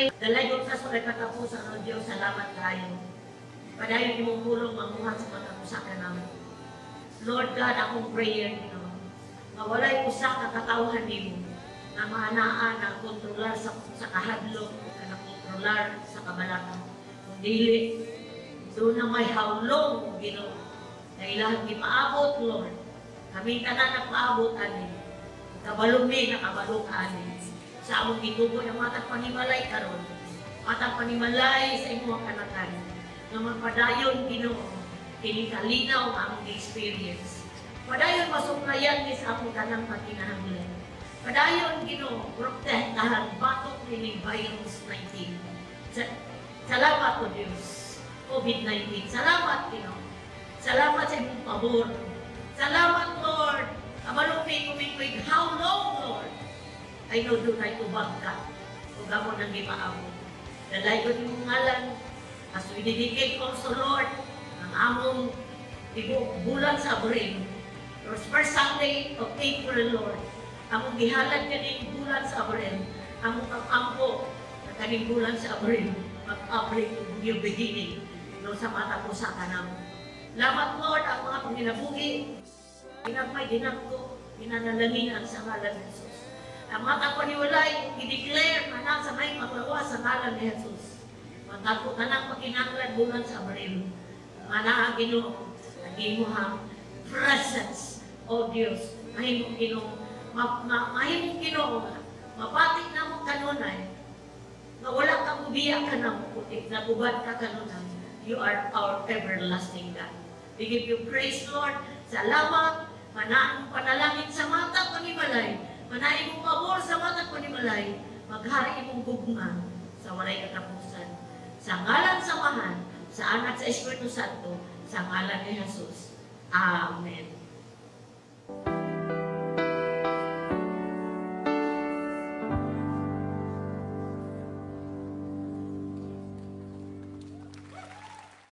Dalaygon ka sa katapusan ng Diyos. Salamat tayo. Padayon imong pulong mamuhat sa matag usa kanamo. Lord God, akong prayer, Ginoo, nga walay usa ka katawhan nimo nga maanaa na kontrolar sa kahadlok o ka kontrolar sa kabalaka. Kung dili, duna may how long, Ginoo, na ilahang gipaabot, Lord. Kaming tanan nagpaabot ani. Kabalo mi, nakabalo ka ani. Sa among gitubo ng matag panimalay karon, matag panimalay sa imong kanakan, nga magpadayon, Ginoo, kini kalinaw nga among experience. Padayon masuplayan ni sa among tanang pagkinahanglan. Padayon, Ginoo, protektahan batok nining virus 19. Salamat o Diyos. COVID-19. Salamat, Ginoo. Salamat sa imong pabor. Salamat, Lord. Kabalo mi kumingwig, how long, Lord? I know dunay tubag ka. Ug amo nang gipaabot. Dalaygon imong ngalan. As we dedicate also, Lord, ang among tibuok bulan sa Abril. Lord, first Sunday of April, Lord. Among gihalad kaning bulan sa Abril. Among pag-ampo na kaning bulan sa Abril. Mag-Abril new beginning. No, sa matag usa kanamo. Salamat, Lord, ang mga panginabuhi. Ginagmay, ginagko, ginanalanginan sa ngalan ni Jesus. Ang mga paniwalay, i-declare na nasa may paglawas sa ngalan ni Jesus. Matagpo ka ng pakinanglan bulan sa Abril. Manaa, Ginoo, ang imuhang presence, O Dios, mahimong Ginoo, mahimong Ginoo nga, mapati namo kanunay, nga wala ka mubiya ka namo, kundi nagubad ka kanunay. You are our everlasting God. We give you praise, Lord. Salamat. Manaan panalangin sa matag panimalay. Manaan imong pabor sa matag panimalay. Maghari imong gugma sa walay katapusan. Sa ngalan sa Amahan, sa Anak, sa Espiritu Santo, sa ngalan ni Jesus. Amen.